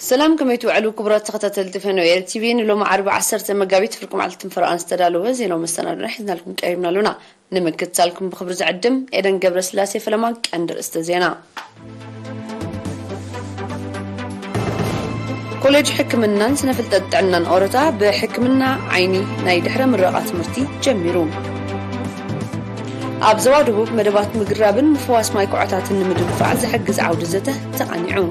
ሰላም፣ ከመይ ትውዕሉ ክቡራት ተኸታተልቲ ፈነወ ኤር ቲቪ? ንሎሚ ዓርቢ ዓሰርተ መጋቢት ፍርቂ መዓልቲ ትንፈረቓን ዝተዳለወ ዜናዊ መሰናዶና ሒዝናልኩም ቀሪብና ኣሎና። ንምክትታልኩም ብኽብሪ ዝዕድም ኤደን ገብረስላሴ ፈለማ። ቀንዲ ርእስተ ዜና። ኮሌጅ ሕክምናን ስነ ፍልጠት ጥዕናን ኦሮታ ብሕክምና ዓይኒ ናይ ድሕረ ምረቓ ትምህርቲ ጀሚሩ። ኣብ ዞባ ደቡብ መደባት ምግራብን ምፍዋስ ማይ ኩዖታትን ንምድንፋዕ ዝሕግዝ ዓውዲ ዘተ ተቓኒዑ።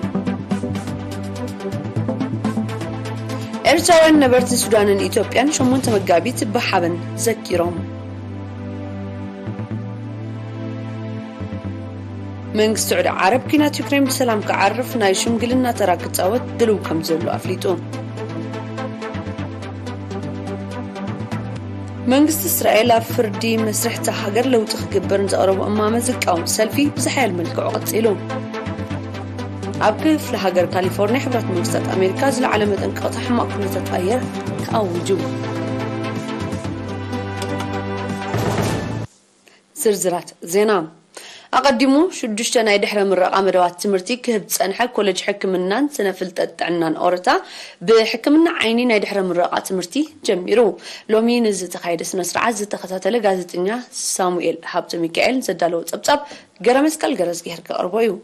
ኤርትራውያን ነበርቲ ሱዳንን ኢትዮጵያን ሸሞንተ መጋቢት ብሓበን ዘኪሮም። መንግስቲ ስዑዲ ዓረብ ኲናት ዩክሬን ብሰላም ክዓርፍ ናይ ሽምግልና ተራ ክጻወት ድልው ከም ዘሎ ኣፍሊጡ። መንግስቲ እስራኤል ኣብ ፍርዲ መስርሕቲ ሃገር ለውጢ ክግበር ንዘቕረቦ እማመ ዝቃወም ሰልፊ ብዝሓየል መልክዑ ቀጺሉ። ኣብ ክፍለ ሃገር ካሊፎርኒያ ሕብረት መንግስታት ኣሜሪካ ዝለዓለ መጠንቀቕታ ሕማቕ ኩነታት ኣየር ተኣዊጁ። ዝርዝራት ዜና። ኣቐዲሙ ሽዱሽተ ናይ ድሕረ ምረቓ መደባት ትምህርቲ ክህብ ዝጸንሐ ኮሌጅ ሕክምናን ስነ ፍልጠት ጥዕናን ኦረታ ብሕክምና ዓይኒ ናይ ድሕረ ምረቓ ትምህርቲ ጀሚሩ። ሎሚ ንዝተኻየደ ስነ ስርዓት ዝተኸታተለ ጋዜጠኛ ሳሙኤል ሃብተ ሚካኤል ዘዳለዎ ጸብጻብ ገረ መስቀል ገረዝጊሄር ከቕርቦ እዩ።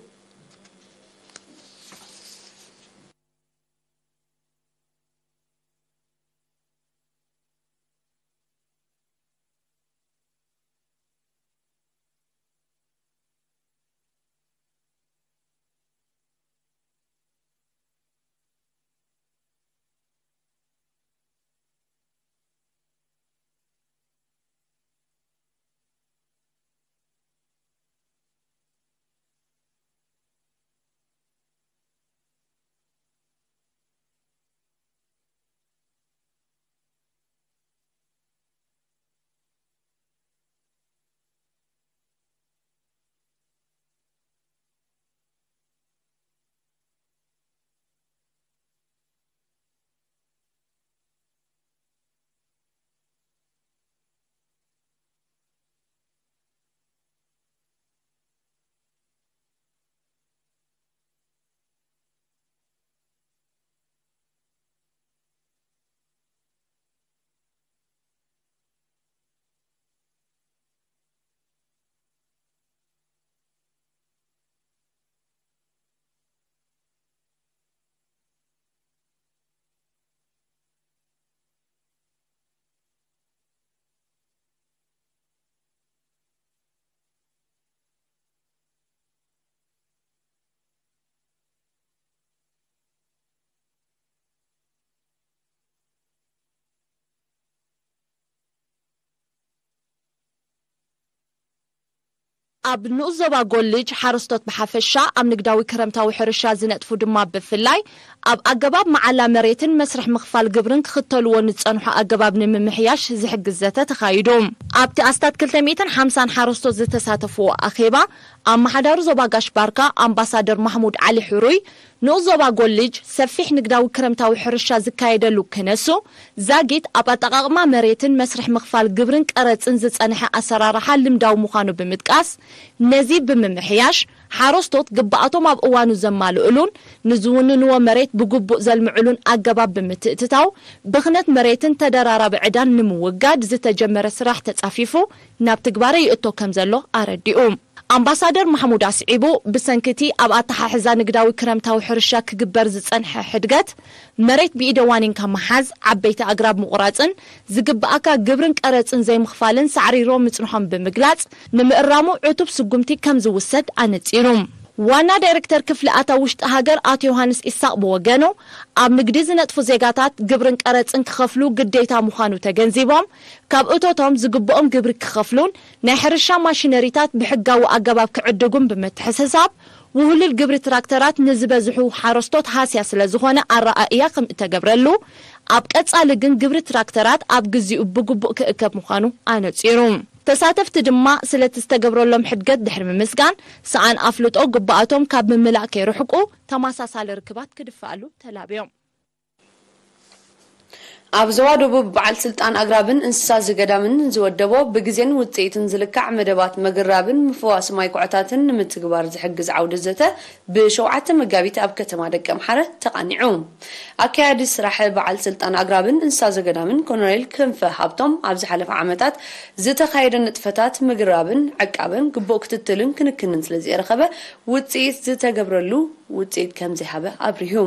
ኣብ ንኡስ ዞባ ጎልጅ ሓረስቶት ብሓፈሻ ኣብ ንግዳዊ ክረምታዊ ሕርሻ ዝነጥፉ ድማ ብፍላይ ኣብ ኣገባብ መዓላ መሬትን መስርሕ ምኽፋል ግብርን ክኽተልዎ ንዝጸንሑ ኣገባብ ንምምሕያሽ ዝሕግዝ ዘተ ተኻይዱ። ኣብቲ ኣስታት ክልተ ሚእትን ሓምሳን ሓረስቶት ዝተሳተፍዎ ኣኼባ ኣመሓዳሪ ዞባ ጋሽ ባርካ ኣምባሳደር ማሕሙድ ዓሊ ሕሩይ ንኡስ ዞባ ጎልጅ ሰፊሕ ንግዳዊ ክረምታዊ ሕርሻ ዝካየደሉ ክነሱ ዛጊት ኣብ ኣጠቓቕማ መሬትን መስርሕ ምኽፋል ግብርን ቀረጽን ዝጸንሐ ኣሰራርሓ ልምዳዊ ምዃኑ ብምጥቃስ ነዚ ብምምሕያሽ ሓረስቶት ግብኣቶም ኣብ እዋኑ ዘማልእሉን ንዝውንንዎ መሬት ብግቡእ ዘልምዕሉን ኣገባብ ብምትእትታው ብኽነት መሬትን ተደራራቢ ዕዳን ንምውጋድ ዝተጀመረ ስራሕ ተጻፊፉ ናብ ትግባረ ይእቶ ከም ዘሎ ኣረዲኡ። ኣምባሳደር ማሕሙድ ኣስዒቡ ብሰንኪ እቲ ኣብ ኣተሓሕዛ ንግዳዊ ክረምታዊ ሕርሻ ክግበር ዝጸንሐ ሕድገት መሬት ብኢደ ዋኒንካ ምሓዝ፣ ዓበይቲ ኣግራብ ምቑራጽን ዝግብኣካ ግብርን ቀረጽን ዘይምኽፋልን ሳዕሪሮ ምጽንሖም ብምግላጽ ንምእራሙ ዕቱብ ስጉምቲ ከም ዝውሰድ ኣነጺሩ። ዋና ዳይሬክተር ክፍሊ ኣታዊ ውሽጢ ሃገር ኣቶ ዮሃንስ ኢሳቕ ብወገኑ ኣብ ንግዲ ዝነጥፉ ዜጋታት ግብርን ቀረጽን ክኸፍሉ ግዴታ ምዃኑ ተገንዚቦም ካብ እቶቶም ዝግብኦም ግብሪ ክኸፍሉን ናይ ሕርሻ ማሽነሪታት ብሕጋዊ ኣገባብ ክዕድጉን ብምትሕስሳብ ውህሉል ግብሪ ትራክተራት ንዝበዝሑ ሓረስቶት ሃስያ ስለዝኾነ ኣረኣእያ ከምእተገብረሉ ኣብ ቀጻሊ ግን ግብሪ ትራክተራት ኣብ ግዚኡ ብግቡእ ክእከብ ምዃኑ ኣነጺሩ። ተሳተፍቲ ድማ ስለቲ ዝተገብረሎም ሕድገት ድሕሪ ምምስጋን ሰኣን ኣፍልጦ ግብኣቶም ካብ ምምላእ ከይርሕቁ ተመሳሳሊ ርክባት ክድፍኣሉ ተላብዮም። ኣብ ዞባ ደቡብ በዓል ስልጣን ኣግራብን እንስሳ ዘገዳምን ዝወደቦ ብግዜን ውፅኢትን ዝልካዕ መደባት ምግራብን ምፍዋስ ማይ ኩዕታትን ንምትግባር ዝሕግዝ ዓውደ ዘተ ብሸውዓተ መጋቢት ኣብ ከተማ ደቀምሓረ ተቓኒዑ። ኣካያዲ ስራሕ በዓል ስልጣን ኣግራብን እንስሳ ዘገዳምን ኮሎኔል ክንፈ ሃብቶም ኣብ ዝሓለፈ ዓመታት ዝተኻየደ ንጥፈታት ምግራብን ዕቃብን ግቡእ ክትትልን ክንክንን ስለዘይረኸበ ውፅኢት ዝተገብረሉ ውፅኢት ከም ዘይሃበ ኣብሪሁ።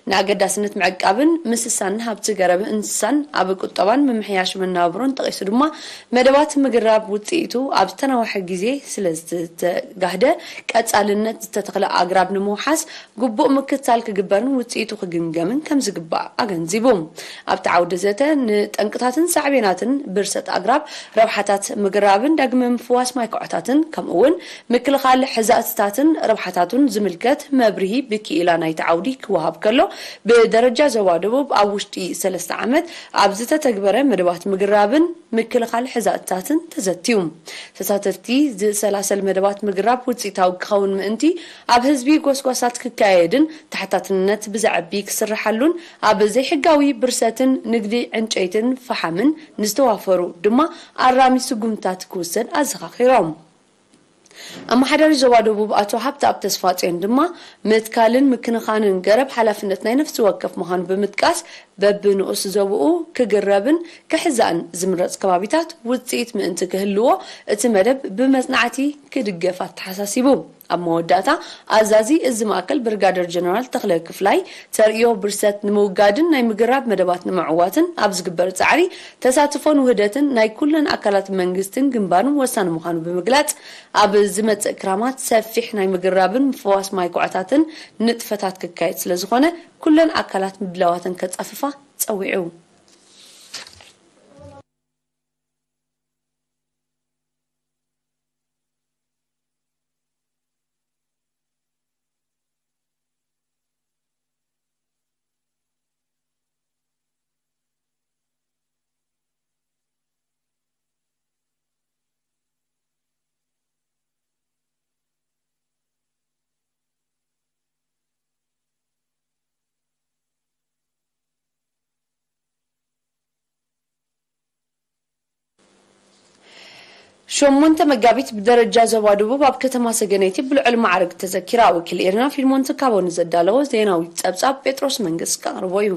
ንኣገዳስነት ምዕቃብን ምስሳን ሃብቲ ገረብ እንስሳን ኣብ ቁጠባን ምምሕያሽ መናብሮን ጠቒሱ ድማ መደባት ምግራብ ውፅኢቱ ኣብ ዝተናውሐ ግዜ ስለ ዝተጋህደ ቀፃልነት ዝተተኽለ ኣግራብ ንምውሓስ ግቡእ ምክትታል ክግበርን ውፅኢቱ ክግምገምን ከም ዝግባእ ኣገንዚቡ። ኣብቲ ዓውዲ ዘተ ንጠንቅታትን ሳዕቤናትን ብርሰት ኣግራብ ረብሓታት ምግራብን ዳግመ ምፍዋስ ማይ ኩዕታትን ከምኡ እውን ምክልኻል ሕዛእትታትን ረብሓታቱን ዝምልከት መብርሂ ብክኢላ ናይቲ ዓውዲ ክወሃብ ከሎ ብደረጃ ዞባ ደቡብ ኣብ ውሽጢ ሰለስተ ዓመት ኣብ ዝተተግበረ መደባት ምግራብን ምክልኻል ሕዛእትታትን ተዘትዩ። ተሳተፍቲ ዝሰላሰል መደባት ምግራብ ውፅኢታዊ ክኸውን ምእንቲ ኣብ ህዝቢ ጎስጓሳት ክካየድን ተሓታትነት ብዘዕቢ ክስርሓሉን ኣብ ዘይሕጋዊ ብርሰትን ንግዲ ዕንጨይትን ፈሓምን ንዝተዋፈሩ ድማ ኣራሚ ስጉምታት ክውሰድ ኣዘኻኺሮም። ኣመሓዳሪ ዞባ ደቡብ ኣቶ ሃብተኣብ ተስፋጽዮን ድማ ምትካልን ምክንኻንን ገረብ ሓላፍነት ናይ ነፍሲ ወከፍ ምዃኑ ብምጥቃስ በብንኡስ ዞባኡ ክግረብን ክሕዛእን ዝምረጽ ከባቢታት ውጽኢት ምእንቲ ክህልዎ እቲ መደብ ብመጽናዕቲ ክድገፍ ኣተሓሳሲቡ። ኣብ መወዳእታ ኣዛዚ እዚ ማእከል ብርጋደር ጀነራል ተኽለ ክፍላይ ተርእዮ ብርሰት ንምውጋድን ናይ ምግራብ መደባት ንምዕዋትን ኣብ ዝግበር ጻዕሪ ተሳትፎን ውህደትን ናይ ኩለን ኣካላት መንግስትን ግንባርን ወሳኒ ምዃኑ ብምግላጽ ኣብ ዝመጽእ ክራማት ሰፊሕ ናይ ምግራብን ምፍዋስ ማይ ኩዕታትን ንጥፈታት ክካየድ ስለ ዝኾነ ኩለን ኣካላት ምድላዋተን ከጻፍፋ ጸዊዑ። ሸሞንተ መጋቢት ብደረጃ ዞባ ደቡብ ኣብ ከተማ ሰገነይቲ ብልዑል ማዕርግ ተዘኪራ። ወኪል ኤርና ፊልሞን ትካቦ ንዘዳለዎ ዜናዊ ጸብጻብ ጴጥሮስ መንግስት ከቕርቦ እዩ።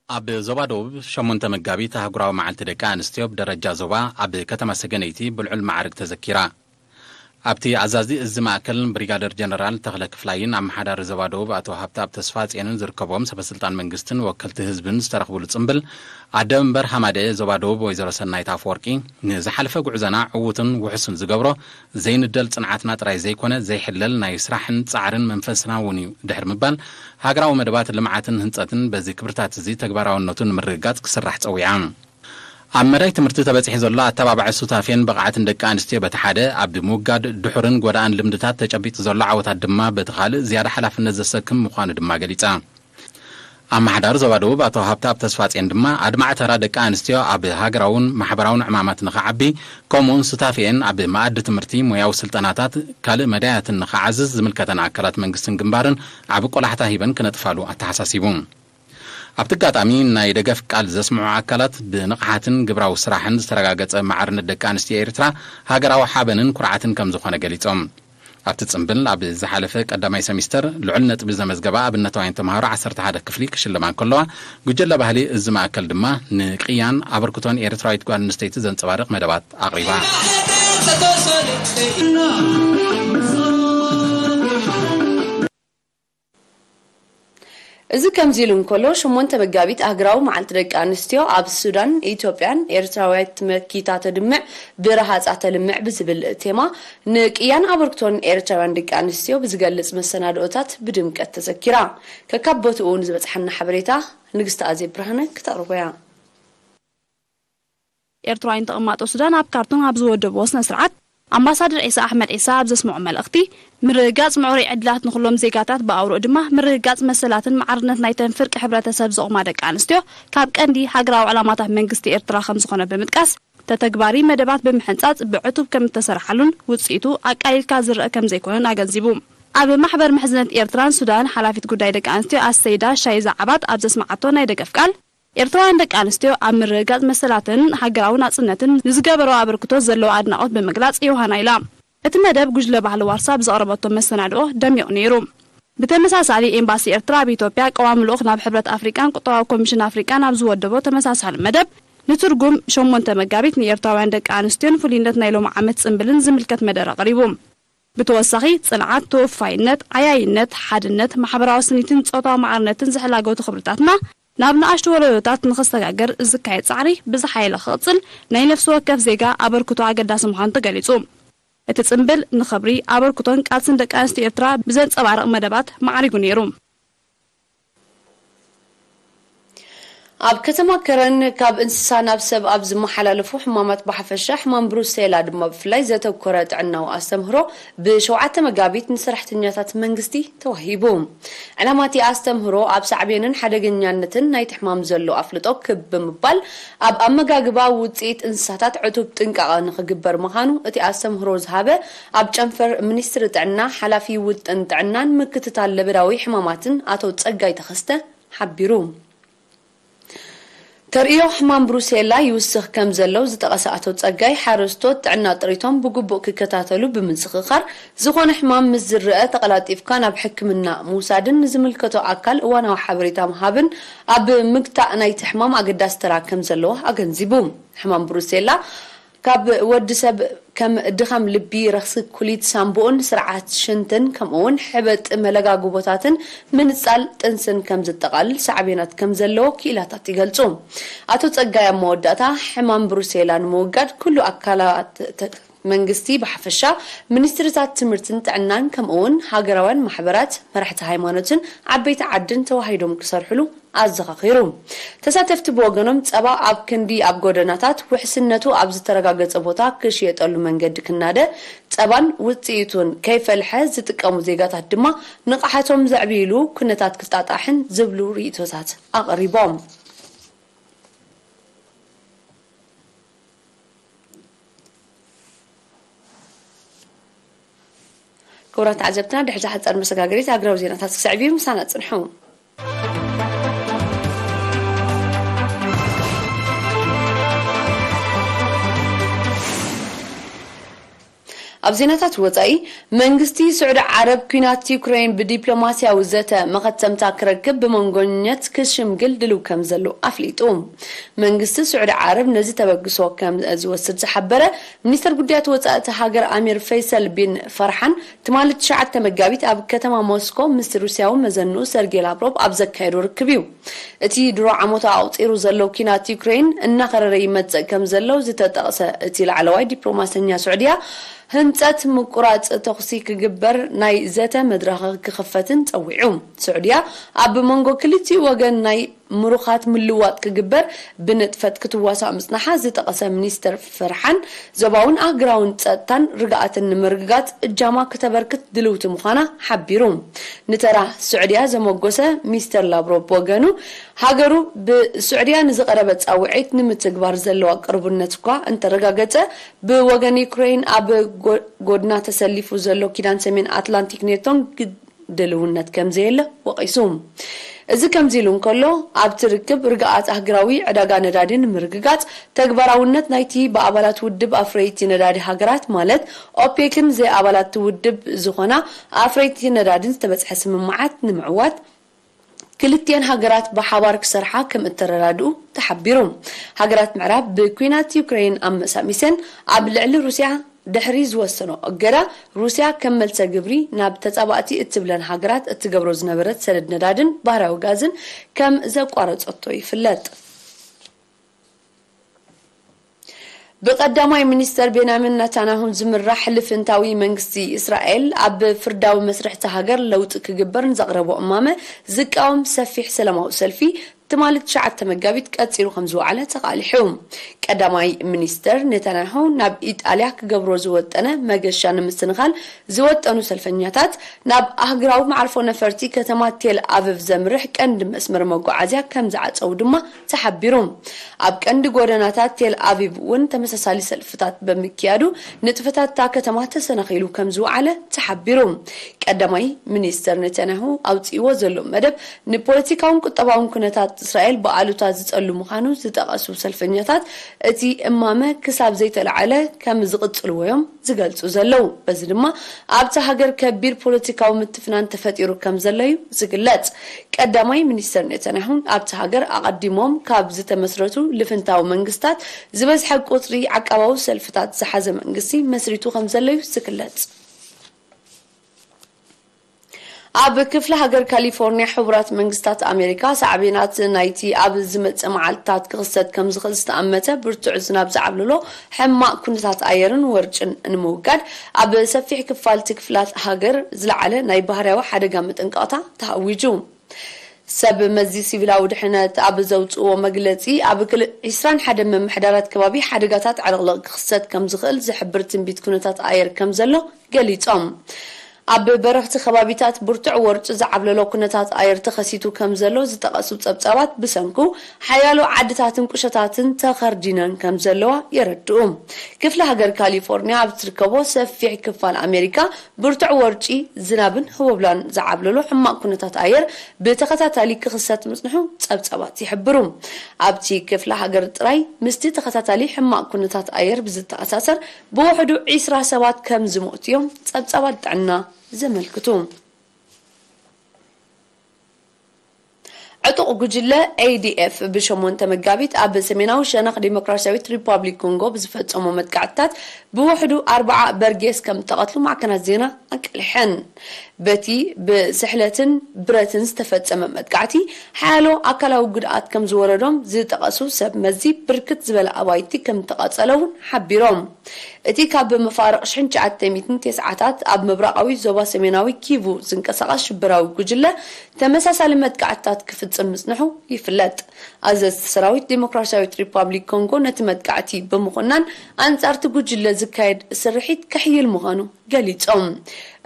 ኣብ ዞባ ደቡብ ሸሞንተ መጋቢት ኣህጉራዊ መዓልቲ ደቂ ኣንስትዮ ብደረጃ ዞባ ኣብ ከተማ ሰገነይቲ ብልዑል ማዕርግ ተዘኪራ። ኣብቲ ኣዛዚ እዚ ማእከል ብሪጋደር ጀነራል ተኽለ ክፍላይን ኣመሓዳሪ ዞባ ደቡብ ኣቶ ሃብተኣብ ተስፋ ጽዮንን ዝርከቦም ሰበስልጣን መንግስትን ወከልቲ ህዝብን ዝተረኽብሉ ጽምብል ኣደ መንበር ሃማደኤ ዞባ ደቡብ ወይዘሮ ሰናይት ኣፈወርቂ ንዝሓለፈ ጉዕዞና ዕዉትን ውሑስን ዝገብሮ ዘይንደል ጽንዓትና ጥራይ ዘይኮነ ዘይሕለል ናይ ስራሕን ጻዕርን መንፈስና እውን እዩ ድሕሪ ምባል ሃገራዊ መደባት ልምዓትን ህንጸትን በዚ ክብርታት እዚ ተግባራውነቱ ንምርግጋጽ ክስራሕ ጸዊዓ። ኣብ መዳይ ትምህርቲ ተበጺሑ ዘሎ ኣተባባዒ ሱታፌን ብቕዓትን ደቂ ኣንስትዮ በቲ ሓደ ኣብ ምውጋድ ድሑርን ጎዳእን ልምድታት ተጨቢጡ ዘሎ ዓወታት ድማ በቲ ካልእ ዝያዳ ሓላፍነት ዘሰክም ምዃኑ ድማ ገሊጻ። ኣመሓዳሪ ዞባ ደቡብ ኣቶ ሃብተኣብ ተስፋጽዮን ድማ ኣድማዕ ተራ ደቂ ኣንስትዮ ኣብ ሃገራውን ማሕበራውን ዕማማት ንኽዓቢ ከምኡውን ሱታፌን ኣብ መኣዲ ትምህርቲ፣ ሞያዊ ስልጠናታት፣ ካልእ መዳያትን ንኽዓዝዝ ዝምልከተን ኣካላት መንግስትን ግንባርን ዓቢ ቆላሕታ ሂበን ክነጥፋሉ ኣተሓሳሲቡ። ኣብቲ ኣጋጣሚ ናይ ደገፍ ቃል ዘስምዑ ኣካላት ብንቕሓትን ግብራዊ ስራሕን ዝተረጋገጸ ማዕርነት ደቂ ኣንስትዮ ኤርትራ ሃገራዊ ሓበንን ኩርዓትን ከም ዝኾነ ገሊጾም። ኣብቲ ጽምብል ኣብ ዝሓለፈ ቀዳማይ ሰሚስተር ልዑል ነጥቢ ዘመዝገባ ኣብነታውያን ተምሃሮ ዓሰርተ ሓደ ክፍሊ ክሽለማ እንከለዋ፣ ጉጀለ ባህሊ እዚ ማእከል ድማ ንቅያን ኣበርክቶን ኤርትራዊት ጓል ኣንስተይቲ ዘንጸባርቕ መደባት ኣቕሪባ። እዚ ከምዚ ኢሉ እንከሎ፣ ሸሞንተ መጋቢት ኣህግራዊ መዓልቲ ደቂ ኣንስትዮ ኣብ ሱዳን፣ ኢትዮጵያን ኤርትራውያት መኪታ ተድምዕ ብረሃጻ ተልምዕ ብዝብል ቴማ ንቅያን ኣበርክቶን ኤርትራውያን ደቂ ኣንስትዮ ብዝገልጽ መሰናድኦታት ብድምቀት ተዘኪራ። ከካብ ቦትኡ ንዝበጽሓና ሓበሬታ ንግስቲ ኣዜብ ብርሃነ ክተቕርቦ እያ። ኤርትራውያን ተቐማጦ ሱዳን ኣብ ካርቱም ኣብ ዝወደብዎ ስነ ስርዓት ኣምባሳደር ዒሳ ኣሕመድ ዒሳ ኣብ ዘስምዖ መልእኽቲ፣ ምርግጋጽ ምዕሩይ ዕድላት ንኹሎም ዜጋታት ብኣውርኡ ድማ ምርግጋጽ መሰላትን ማዕርነት ናይተን ፍርቂ ሕብረተሰብ ዘቑማ ደቂ ኣንስትዮ ካብ ቀንዲ ሃገራዊ ዕላማታት መንግስቲ ኤርትራ ከም ዝኾነ ብምጥቃስ፣ ተተግባሪ መደባት ብምሕንጻጽ ብዕቱብ ከም እተሰርሓሉን ውጽኢቱ ኣቃሊልካ ዝረኣ ከም ዘይኮነን ኣገንዚቡ። ኣብ ማሕበር ምሕዝነት ኤርትራን ሱዳን ሓላፊት ጉዳይ ደቂ ኣንስትዮ ኣሰይዳ ሻይዛ ዓባድ ኣብ ዘስምዓቶ ናይ ደገፍ ቃል፣ ኤርትራውያን ደቂ ኣንስትዮ ኣብ ምርግጋጽ መሰላትን ሃገራዊ ናጽነትን ንዝገበሮ ኣበርክቶ ዘለዎ ኣድናቖት ብምግላጽ ዮሃና ኢላ። እቲ መደብ ጉጅለ ባህሊ ዋርሳ ብዘቕረበቶ መሰናድኦ ደሚቑ ነይሩ። ብተመሳሳሊ ኤምባሲ ኤርትራ ኣብ ኢትዮጵያ ቀዋሚ ልኡኽ ናብ ሕብረት ኣፍሪቃን ቁጠባዊ ኮሚሽን ኣፍሪቃን ኣብ ዝወደቦ ተመሳሳሊ መደብ ንትርጉም ሸሞንተ መጋቢት ንኤርትራውያን ደቂ ኣንስትዮን ፍሉይነት ናይ ሎሚ ዓመት ጽምብልን ዝምልከት መደረ ኣቕሪቡ። ብተወሳኺ ጽንዓት፣ ተወፋይነት፣ ዓያይነት፣ ሓድነት፣ ማሕበራዊ ስኒትን ጾታዊ ማዕርነትን ዝሕላገቱ ክብርታትና ናብ ንኣሽቱ ወለዶታት ንኸሰጋገር ዝካየድ ጻዕሪ ብዝሓየለ ክቕጽል ናይ ነፍሲ ወከፍ ዜጋ ኣበርክቶ ኣገዳሲ ምዃኑ ተገሊጹ። እቲ ጽምብል ንኽብሪ ኣበርክቶን ቃልስን ደቂ ኣንስትዮ ኤርትራ ብዘንጸባርቕ መደባት ማዕሪጉ ነይሩ። ኣብ ከተማ ከረን ካብ እንስሳ ናብ ሰብ ኣብ ዝመሓላለፉ ሕማማት ብሓፈሻ ሕማም ብሩሴላ ድማ ብፍላይ ዘተኮረ ጥዕናዊ ኣስተምህሮ ብሸውዓተ መጋቢት ንሰራሕተኛታት መንግስቲ ተዋሂቡ። ዕላማ እቲ ኣስተምህሮ ኣብ ሳዕቤንን ሓደገኛነትን ናይቲ ሕማም ዘሎ ኣፍልጦ ክብ ብምባል ኣብ ኣመጋግባ ውፅኢት እንስሳታት ዕቱብ ጥንቃቐ ንኽግበር ምዃኑ እቲ ኣስተምህሮ ዝሃበ ኣብ ጨንፈር ሚኒስትሪ ጥዕና ሓላፊ ውጥን ጥዕናን ምክትታል ለበዳዊ ሕማማትን ኣቶ ጸጋይ ተኸስተ ሓቢሩ። ተርእዮ ሕማም ብሩሴላ ይውስኽ ከም ዘሎ ዝጠቐሰ ኣቶ ጸጋይ፣ ሓረስቶት ጥዕና ጥሪቶም ብግቡእ ክከታተሉ ብምዝኽኻር፣ ዝኾነ ሕማም ምስ ዝረአ ተቐላጢፍካ ናብ ሕክምና ምውሳድን ንዝምልከቶ ኣካል እዋናዊ ሓበሬታ ምሃብን ኣብ ምግታእ ናይቲ ሕማም ኣገዳሲ ተራ ከም ዘለዎ ኣገንዚቡ። ሕማም ብሩሴላ ካብ ወዲ ሰብ ከም ድኻም ልቢ፣ ረኽሲ ኩሊት ሳምቡኡን ስርዓት ሽንትን ከምኡውን ሕበጥ መለጋጉቦታትን ምንጻል ጥንስን ከም ዝጠቓልል ሳዕቤናት ከም ዘለዎ ክኢላታት ይገልጹ። ኣቶ ጸጋይ ኣብ መወዳእታ ሕማም ብሩሴላ ንምውጋድ ኩሉ ኣካላት ተ- መንግስቲ ብሓፈሻ፣ ሚኒስትሪታት ትምህርትን ጥዕናን ከምኡውን ሃገራውያን ማሕበራት፣ መራሕቲ ሃይማኖትን ዓበይቲ ዓድን ተዋሂዶም ክሰርሕሉ ኣዘኻኺሩ። ተሳተፍቲ ብወገኖም ጸባ ኣብ ክንዲ ኣብ ጎደናታት ውሕስነቱ ኣብ ዝተረጋገጸ ቦታ ክሽየጠሉ መንገዲ ክናደ፣ ጸባን ውጽኢቱን ከይፈልሐ ዝጥቀሙ ዜጋታት ድማ ንቕሓቶም ዘዕብይሉ ኩነታት ክጣጣሕን ዝብሉ ርእይቶታት ኣቕሪቦም። ክቡራት ተዓዘብትና፣ ድሕሪ ሓጻር መሰጋገሪት ሃገራዊ ዜናታት ክስዕብ እዩ። ምሳና ጽንሑ። ኣብ ዜናታት ወጻኢ፣ መንግስቲ ስዑዲ ዓረብ ኲናት ዩክሬን ብዲፕሎማስያዊ ዘተ መኸተምታ ክረክብ ብመንጎኛት ክሽምግል ድልው ከም ዘሎ ኣፍሊጡ። መንግስቲ ስዑዲ ዓረብ ነዚ ተበግሶ ከም ዝወስድ ዝሓበረ ሚኒስተር ጉዳያት ወጻኢ እቲ ሃገር ኣሚር ፈይሰል ቢን ፈርሓን ትማሊ ትሽዓተ መጋቢት ኣብ ከተማ ሞስኮ ምስ ሩስያዊ መዘንኡ ሰርጌ ላቭሮቭ ኣብ ዘካየዶ ርክብ እዩ። እቲ ድሮ ዓመቱ ኣቑጺሩ ዘሎ ኲናት ዩክሬን እናኸረረ ይመጽእ ከም ዘሎ ዝተጠቕሰ እቲ ላዕለዋይ ዲፕሎማሰኛ ስዑድያ፣ ህንጸት ምቁራጽ ተኹሲ ክግበር ናይ ዘተ መድረኽ ክኽፈትን ጸዊዑ። ስዑድያ ኣብ መንጎ ክልቲኡ ወገን ናይ ምሩኻት ምልዋጥ ክግበር ብንጥፈት ክትዋሳእ ምጽናሓ ዝጠቐሰ ሚኒስተር ፈርሓን፣ ዞባውን ኣህጉራውን ጸጥታን ርግኣትን ንምርግጋጽ እጃማ ክተበርክት ድልውቲ ምዃና ሓቢሩ። ንተራ ስዑድያ ዘመጎሰ ሚስተር ላቭሮቭ ብወገኑ፣ ሃገሩ ብስዑድያ ንዝቐረበ ጻውዒት ንምትግባር ዘለዋ ቅርቡነት እኳ እንተረጋገጸ፣ ብወገን ዩክሬን ኣብ ጎ- ጎድና ተሰሊፉ ዘሎ ኪዳን ሰሜን ኣትላንቲክ ኔቶን ግ- ድልውነት ከም ዘየለ ወቒሱ። እዚ ከምዚ ኢሉ እንከሎ፣ ኣብቲ ርክብ ርግኣት ኣህጉራዊ ዕዳጋ ነዳዲ ንምርግጋጽ፣ ተግባራውነት ናይቲ ብኣባላት ውድብ ኣፍረይቲ ነዳዲ ሃገራት ማለት ኦፔክን ዘይኣባላት ውድብ ዝኾና ኣፍረይቲ ነዳድን ዝተበጽሐ ስምምዓት ንምዕዋት ክልቲኤን ሃገራት ብሓባር ክሰርሓ ከም እተረዳድኡ ተሓቢሩ። ሃገራት ምዕራብ ብኲናት ዩክሬን ኣመሳሚሰን ኣብ ልዕሊ ሩስያ ድሕሪ ዝወሰኖ እገዳ፣ ሩስያ ከም መልሰ ግብሪ ናብ ተጻባእቲ እትብለን ሃገራት እትገብሮ ዝነበረት ሰደድ ነዳድን ባህርያዊ ጋዝን ከም ዘቋረጸቶ ይፍለጥ። ብቀዳማይ ሚኒስተር ቤንያሚን ነታንያሁ ዝምራሕ ልፍንታዊ መንግስቲ እስራኤል ኣብ ፍርዳዊ መስርሕ እታ ሃገር ለውጢ ክግበር ንዘቕረቦ እማመ ዝቃወም ሰፊሕ ሰላማዊ ሰልፊ ትማሊ ትሽዓተ መጋቢት ቀጺሉ ከም ዝወዓለ ተቓሊሑ። ቀዳማይ ሚኒስተር ኔታንያሁ ናብ ኢጣልያ ክገብሮ ዝወጠነ መገሻ ንምስንኻል ዝወጠኑ ሰልፈኛታት ናብ ኣህጉራዊ መዓርፎ ነፈርቲ ከተማ ቴል ኣቪቭ ዘምርሕ ቀንዲ መስመር መጓዓዝያ ከም ዝዓጸዉ ድማ ተሓቢሩ። ኣብ ቀንዲ ጎደናታት ቴል ኣቪቭ እውን ተመሳሳሊ ሰልፍታት ብምክያዱ ንጥፈታት እታ ከተማ ተሰናኺሉ ከም ዝወዓለ ተሓቢሩ። ቀዳማይ ሚኒስተር ኔታንያሁ ኣውጺእዎ ዘሎ መደብ ንፖለቲካውን ቁጠባውን ኩነታት እስራኤል ብኣሉታ ዝጸሉ ምዃኑ ዝጠቐሱ ሰልፈኛታት፣ እቲ እማመ ክሳብ ዘይተላዓለ ከም ዝቕጽልዎ እዮም ዝገልጹ ዘለዉ። በዚ ድማ ኣብቲ ሃገር ከቢድ ፖለቲካዊ ምትፍናን ተፈጢሩ ከም ዘሎ እዩ ዝግለጽ። ቀዳማይ ሚኒስተር ኔታንያሁ ኣብቲ ሃገር ኣቐዲሞም ካብ ዝተመስረቱ ልፍንታዊ መንግስታት ዝበዝሐ ቁጽሪ ዓቃባዊ ሰልፍታት ዝሓዘ መንግስቲ መስሪቱ ከም ዘሎ እዩ ዝግለጽ። ኣብ ክፍለ ሃገር ካሊፎርኒያ ሕቡራት መንግስታት ኣሜሪካ ሳዕቤናት ናይቲ ኣብ ዝመጽእ መዓልትታት ክኽሰት ከም ዝኽእል ዝተኣመተ ብርቱዕ ዝናብ ዝዓብልሎ ሕማቕ ኩነታት ኣየርን ወርጭን ንምውጋድ ኣብ ሰፊሕ ክፋልቲ ክፍላት ሃገር ዝለዓለ ናይ ባህርያዊ ሓደጋ መጠንቀቕታ ተኣዊጁ። ሰብ መዚ ሲቪላዊ ድሕነት ኣብ ዘውፅእዎ መግለፂ ኣብ ክል ዒስራን ሓደን ምምሕዳራት ከባቢ ሓደጋታት ዕልቕልቕ ክኽሰት ከም ዝኽእል ዝሕብር ትንቢት ኩነታት ኣየር ከም ዘሎ ገሊፆም። ኣብ በረኽቲ ከባቢታት ብርቱዕ ወርጭ ዝዓብለሎ ኩነታት ኣየር ተኸሲቱ ከም ዘሎ ዝጠቐሱ ጸብጻባት ብሰንኩ ሓያሎ ዓድታትን ቁሸታትን ተኸርዲነን ከም ዘለዋ የረድኡ። ክፍለ ሃገር ካሊፎርኒያ ኣብ ትርከቦ ሰፊሕ ክፋል ኣሜሪካ ብርቱዕ ወርጪ፣ ዝናብን ህቦብላን ዝዓብለሎ ሕማቕ ኩነታት ኣየር ብተኸታታሊ ክኽሰት ምጽንሑ ጸብጻባት ይሕብሩ። ኣብቲ ክፍለ ሃገር ጥራይ ምስቲ ተኸታታሊ ሕማቕ ኩነታት ኣየር ብዝተኣሳሰር ብውሕዱ ዒስራ ሰባት ከም ዝሞቱ እዮም ጸብጻባት ጥዕና ዘመልክቱ። ዕጡቕ ጉጅለ ኤ ዲ ኤፍ ብሸሞንተ መጋቢት ኣብ ሰሜናዊ ሸነኽ ዲሞክራሲያዊት ሪፓብሊክ ኮንጎ ብዝፈጸሞ መጥቃዕትታት ብውሕዱ ኣርባዓ በርጌስ ከም እተቐትሉ ማዕከናት ዜና ኣቃሊሐን። በቲ ብስሕለትን ብረትን ዝተፈጸመ መጥቃዕቲ ሓያሎ ኣካላዊ ጉድኣት ከም ዝወረዶም ዝጠቐሱ ሰብ መዚ፣ ብርክት ዝበለ ኣባይቲ ከም እተቓጸለ እውን ሓቢሮም። እቲ ካብ መፋርቕ ሽሕን ትሽዓተ ሚእትን ተስዓታት ኣብ ምብራቓዊ ዞባ ሰሜናዊ ኪቩ ዝንቀሳቐስ ሽበራዊ ጉጅለ ተመሳሳሊ መጥቃዕትታት ክፍጽም ምጽንሑ ይፍለጥ። ኣዘዝቲ ሰራዊት ዲሞክራሲያዊት ሪፓብሊክ ኮንጎ ነቲ መጥቃዕቲ ብምኹናን ኣንጻርቲ ጉጅለ ዝካየድ ስርሒት ከሕይል ምዃኑ ገሊጾም።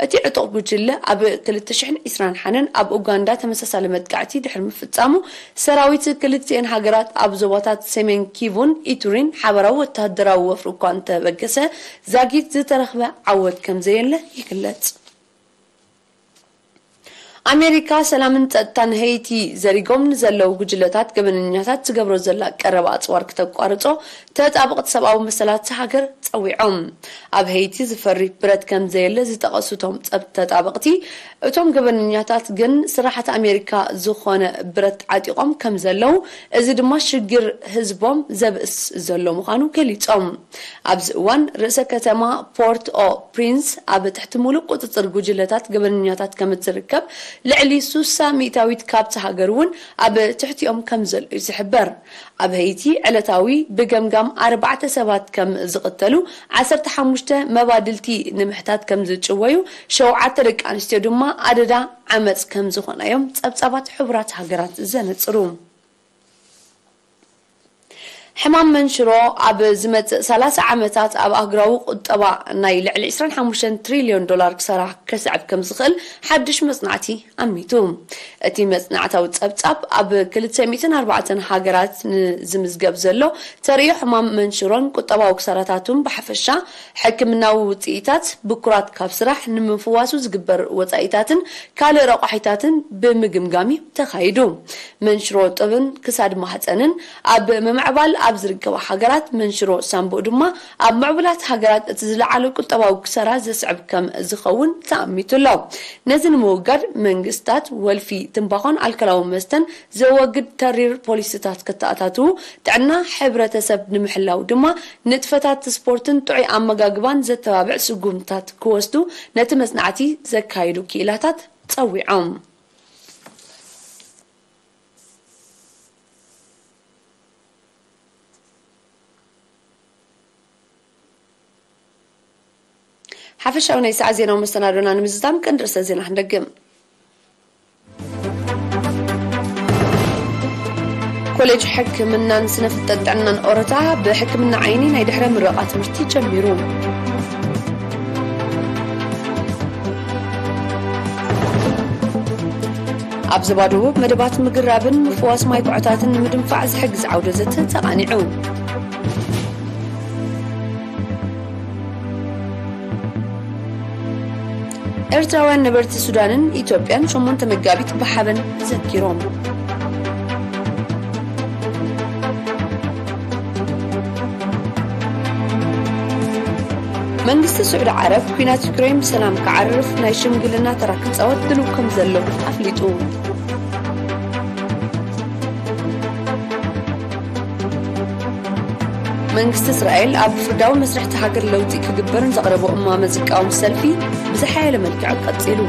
እቲ ዕጡቕ ጉጅለ ኣብ ክልተ ሽሕን ዕስራን ሓደን ኣብ ኡጋንዳ ተመሳሳሊ መጥቃዕቲ ድሕሪ ምፍጻሙ፣ ሰራዊት ክልቲኤን ሃገራት ኣብ ዞባታት ሰሜን ኪቩን ኢቱሪን ሓበራዊ ወተሃደራዊ ወፍሪ እኳ እንተበገሰ፣ ዛጊት ዝተረኽበ ዓወት ከም ዘየለ ይግለጽ። ኣሜሪካ ሰላምን ጸጥታን ሄይቲ ዘሪጎም ንዘለዉ ጉጅለታት ገበነኛታት ትገብሮ ዘላ ቀረብ ኣጽዋር ክተቋርጾ ተጣበቕቲ ሰብኣዊ መሰላት ሃገር ጸዊዖም። ኣብ ሄይቲ ዝፈሪ ብረት ከም ዘየለ ዝጠቐሱ እቶም ጸብ-፣ ተጣበቕቲ፣ እቶም ገበነኛታት ግን ስራሓት ኣሜሪካ ዝኾነ ብረት ዓጢቖም ከም ዘለዉ፣ እዚ ድማ ሽግር ህዝቦም ዘብእስ ዘሎ ምዃኑ ገሊጾም። ኣብዚ እዋን ርእሰ ከተማ ፖርት ኦ ፕሪንስ ኣብ ትሕቲ ሙሉእ ቁጽጽር ጉጅለታት ገበነኛታት ከም እትርከብ፣ ልዕሊ ሱሳ ሚእታዊት ካብቲ ሃገር እውን ኣብ ትሕቲኦም ከም ዘሎ እዩ ዝሕበር። ኣብ ሄይቲ ዕለታዊ ብገምጋም ኣርባዕተ ሰባት ከም ዝቕተሉ፣ ዓሰርተ ሓሙሽተ መባድልቲ ንምሕታት ከም ዝጭወዩ፣ ሸውዓተ ደቂ ኣንስትዮ ድማ ኣደዳ ዓመጽ ከም ዝኾና እዮም ጸብጻባት ሕቡራት ሃገራት ዘነጽሩ። ሕማም መንሽሮ ኣብ ዝመጽእ ሰላሳ ዓመታት ኣብ ኣህጉራዊ ቁጠባ ናይ ልዕሊ ዕስራን ሓሙሽተን ትሪልዮን ዶላር ክሳራ ከስዕብ ከም ዝኽእል ሓድሽ መጽናዕቲ ኣሚቱ። እቲ መጽናዕታዊ ጸብጻብ ኣብ ክልተ ሚእትን ኣርባዕተን ሃገራት ንዝምዝገብ ዘሎ ተርእዮ ሕማም መንሽሮን ቁጠባዊ ክሳራታቱን ብሓፈሻ፣ ሕክምናዊ ውጽኢታት፣ ብኩራት ካብ ስራሕ ንምፍዋሱ ዝግበር ወጻኢታትን ካልእ ረቋሒታትን ብምግምጋም እዩ ተኻይዱ። መንሽሮ ጡብን ክሳድ ማህጸንን ኣብ ምምዕባል ኣብ ዝርከባ ሃገራት፣ መንሽሮ ሳንቡእ ድማ ኣብ ምዕቡላት ሃገራት እቲ ዝለዓለ ቁጠባዊ ክሳራ ዘስዕብ ከም ዝኸውን ተኣሚቱ ኣሎ። ነዚ ንምውጋድ መንግስታት ወልፊ ትምባኾን ኣልኮላዊ መስተን ዘወግድ ተሪር ፖሊሲታት ከተኣታትዉ፣ ጥዕና ሕብረተሰብ ንምሕላው ድማ ንጥፈታት ስፖርትን ጥዑይ ኣመጋግባን ዘተባብዕ ስጉምታት ክወስዱ ነቲ መጽናዕቲ ዘካየዱ ክኢላታት ጸዊዖም። ሓፈሻዊ ናይ ሰዓት ዜናዊ መሰናዶና ንምዝዛም ቀንዲ ርእሰ ዜና ክንደግም። ኮሌጅ ሕክምናን ስነ ፍልጠት ጥዕናን ኦረታ ብሕክምና ዓይኒ ናይ ድሕረ ምረቓ ትምህርቲ ጀሚሩ። ኣብ ዞባ ደቡብ መደባት ምግራብን ምፍዋስ ማይ ኩዕታትን ንምድንፋዕ ዝሕግዝ ዓውደ ዘተ ተቓኒዑ። ኤርትራውያን ነበርቲ ሱዳንን ኢትዮጵያን ሸሞንተ መጋቢት ብሓበን ዘኪሮም። መንግስቲ ስዑዲ ዓረብ፣ ኲናት ዩክሬን ብሰላም ክዓርፍ ናይ ሽምግልና ተራ ክጻወት ድሉው ከም ዘሎ ኣፍሊጡ። መንግስቲ እስራኤል ኣብ ፍርዳዊ መስርሕቲ ሃገር ለውጢ ክግበር ንዘቕረቦ እማመ ዝቃወም ሰልፊ ብዝሓየለ መልክዕ ቀጺሉ።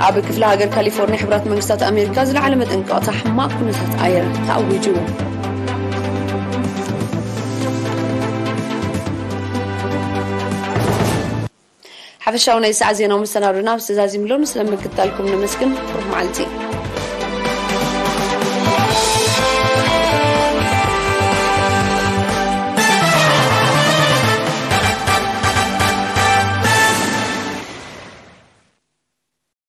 ኣብ ክፍለ ሃገር ካሊፎርኒያ፣ ሕቡራት መንግስታት ኣሜሪካ ዝለዓለ መጠንቀቕታ ሕማቕ ኩነታት ኣየር ተኣዊጁ። ሓፈሻዊ ናይ ሰዓት ዜናዊ መሰናዶና ኣብዚ ተዛዚምሎ። ስለምክትታልኩም ነመስግን። ብሩኽ መዓልቲ።